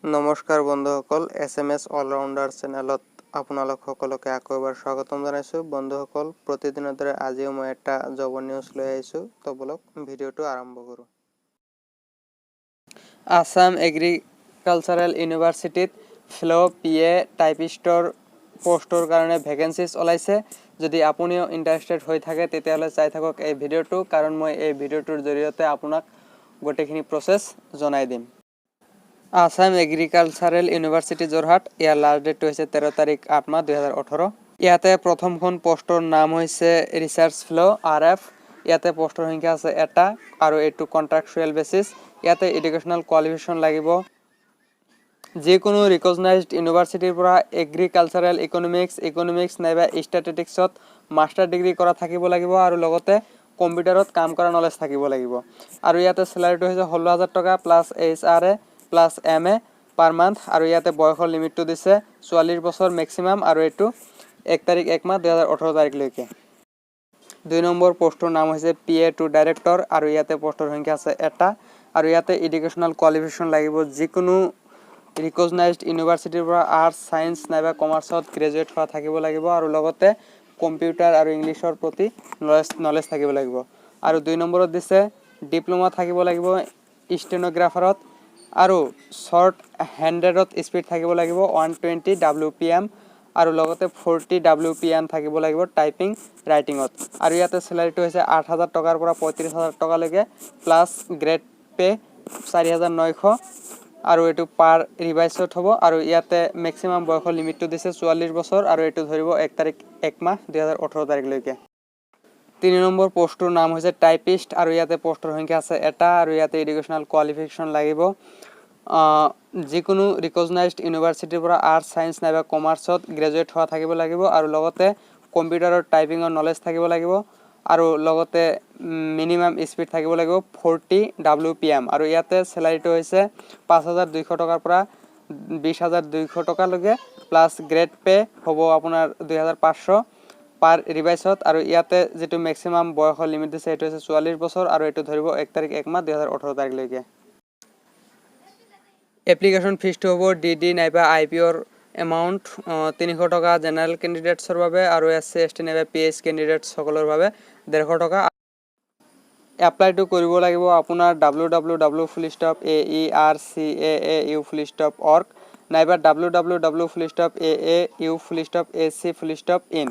নমস্কাৰ বন্ধুসকল, S M S allrounder চেনেলত আপোনালোক সকলোকে আকৌ এবাৰ স্বাগতম জনাইছোঁ। বন্ধুসকল, প্ৰতিদিনৰ দৰে আজিও মই এটা জবৰ নিউজ লৈ আহিছোঁ। তো বলক, ভিডিঅ'টো আৰম্ভ কৰোঁ। আছাম এগ্ৰিকালচাৰেল ইউনিভাৰ্চিটিত ফেল', পি এ, টাইপিষ্টৰ পষ্টৰ কাৰণে ভেকেঞ্চিজ ওলাইছে। যদি আপুনিও ইণ্টাৰেষ্টেড হৈ থাকে, তেতিয়াহ'লে চাই থাকক এই ভিডিঅ'টো, কাৰণ মই এই ভিডিঅ'টোৰ জৰিয়তে আপোনাক গোটেইখিনি প্ৰচেছ জনাই দিম। Assam agricultural university, Jorhat. ইয়াৰ লাষ্ট ডেটটো হৈছে 13 তাৰিখ 8 মাহ 2018। ইয়াতে প্ৰথমখন পষ্টৰ নাম হৈছে ৰিচাৰ্চ ফেল', আৰ এফ। ইয়াতে পষ্টৰ সংখ্যা আছে এটা আৰু এইটো কণ্ট্ৰাকচুৱেল বেচিছ। ইয়াতে এডুকেশ্যনেল কোৱালিফিকেশ্যন লাগিব যিকোনো ৰিকগনাইজড ইউনিভাৰ্চিটিৰ পৰা এগ্ৰিকালচাৰেল ইকনমিক্স, ইকনমিক্স নাইবা ষ্টেটিষ্টিক্সত মাষ্টাৰ ডিগ্ৰী কৰা থাকিব লাগিব আৰু লগতে কম্পিউটাৰত কাম কৰা নলেজ থাকিব লাগিব। আৰু ইয়াতে চেলাৰীটো হৈছে 16,000 টকা plus HRA plus MA per month. আৰু ইয়াতে বয়সৰ লিমিটটো দিছে 44 বছৰ মেক্সিমাম আৰু এইটো 1 তাৰিখ 1 মাহ 2018 তাৰিখলৈকে। 2 নম্বৰ পষ্টৰ নাম হৈছে পি এ টু ডাইৰেক্টৰ আৰু ইয়াতে পষ্টৰ সংখ্যা আছে এটা। আৰু ইয়াতে এডুকেশ্যনেল কোৱালিফিকেশ্যন লাগিব যিকোনো ৰিকগনাইজড ইউনিভাৰ্চিটিৰ পৰা আৰ্টছ, ছায়েন্স নাইবা কমাৰ্চত গ্ৰেজুৱেট হোৱা থাকিব লাগিব আৰু লগতে কম্পিউটাৰ আৰু ইংলিছৰ প্ৰতি নলেজ থাকিব লাগিব। আৰু 2 নম্বৰত দিছে ডিপ্ল'মা থাকিব লাগিব ষ্টেন'গ্ৰাফাৰত আৰু শ্বৰ্ট হেণ্ডেডত স্পীড থাকিব লাগিব 120 WPM আৰু লগতে 40 WPM থাকিব লাগিব টাইপিং ৰাইটিঙত। আৰু ইয়াতে চেলাৰীটো হৈছে 8,000 টকাৰ পৰা 35,000 টকালৈকে প্লাছ গ্ৰেড পে' 4,900 আৰু এইটো পাৰ ৰিভাইজত হ'ব। আৰু ইয়াতে মেক্সিমাম বয়সৰ লিমিটটো দিছে 44 বছৰ আৰু এইটো ধৰিব 1 তাৰিখ 1 মাহ 2018 তাৰিখলৈকে। 3 নম্বৰ পষ্টটোৰ নাম হৈছে টাইপিষ্ট আৰু ইয়াতে পষ্টৰ সংখ্যা আছে এটা। আৰু ইয়াতে এডুকেশ্যনেল কোৱালিফিকেশ্যন লাগিব যিকোনো ৰিকগনাইজড ইউনিভাৰ্চিটিৰ পৰা আৰ্টছ, ছায়েন্স নাইবা কমাৰ্চত গ্ৰেজুৱেট হোৱা থাকিব লাগিব আৰু লগতে কম্পিউটাৰৰ টাইপিঙৰ নলেজ থাকিব লাগিব আৰু লগতে মিনিমাম স্পীড থাকিব লাগিব 40 WPM। আৰু ইয়াতে চেলাৰীটো হৈছে 5,200 টকাৰ পৰা 20,200 টকালৈকে প্লাছ গ্ৰেড পে' হ'ব আপোনাৰ 2,500 পাৰ ৰিভাইজত। আৰু ইয়াতে যিটো মেক্সিমাম বয়সৰ লিমিট দিছে, সেইটো হৈছে 44 বছৰ আৰু এইটো ধৰিব 1 তাৰিখ 1 মাহ 2018 তাৰিখলৈকে। এপ্লিকেশ্যন ফিজটো হ'ব ডি ডি নাইবা আই পি অ'ৰ এমাউণ্ট 300 টকা জেনেৰেল কেণ্ডিডেটছৰ বাবে আৰু এছ চি, এছ টি নাইবা পি এইচ কেণ্ডিডেটছসকলৰ বাবে 150 টকা। এপ্লাইটো কৰিব লাগিব আপোনাৰ www.aercaau.org নাইবা www.aau.ac.in।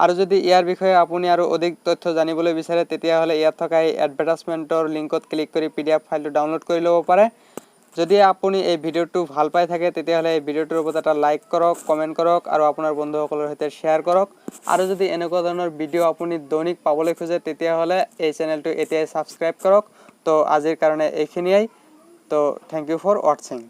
আৰু যদি ইয়াৰ বিষয়ে আপুনি আৰু অধিক তথ্য জানিবলৈ বিচাৰে, তেতিয়াহ'লে ইয়াত থকা এই এডভাৰটাইজমেণ্টৰ লিংকত ক্লিক কৰি পিডিএফ ফাইলটো ডাউনলোড কৰি ল'ব পাৰে। যদি আপুনি এই ভিডিঅ'টো ভাল পাই থাকে, তেতিয়াহ'লে এই ভিডিঅ'টোৰ ওপৰত এটা লাইক কৰক, কমেণ্ট কৰক আৰু আপোনাৰ বন্ধুসকলৰ সৈতে শ্বেয়াৰ কৰক। আৰু যদি এনেকুৱা ধৰণৰ ভিডিঅ' আপুনি দৈনিক পাবলৈ খোজে, তেতিয়াহ'লে এই চেনেলটো এতিয়াই ছাবস্ক্ৰাইব কৰক। তো আজিৰ কাৰণে এইখিনিয়েই। তো thank you for watching.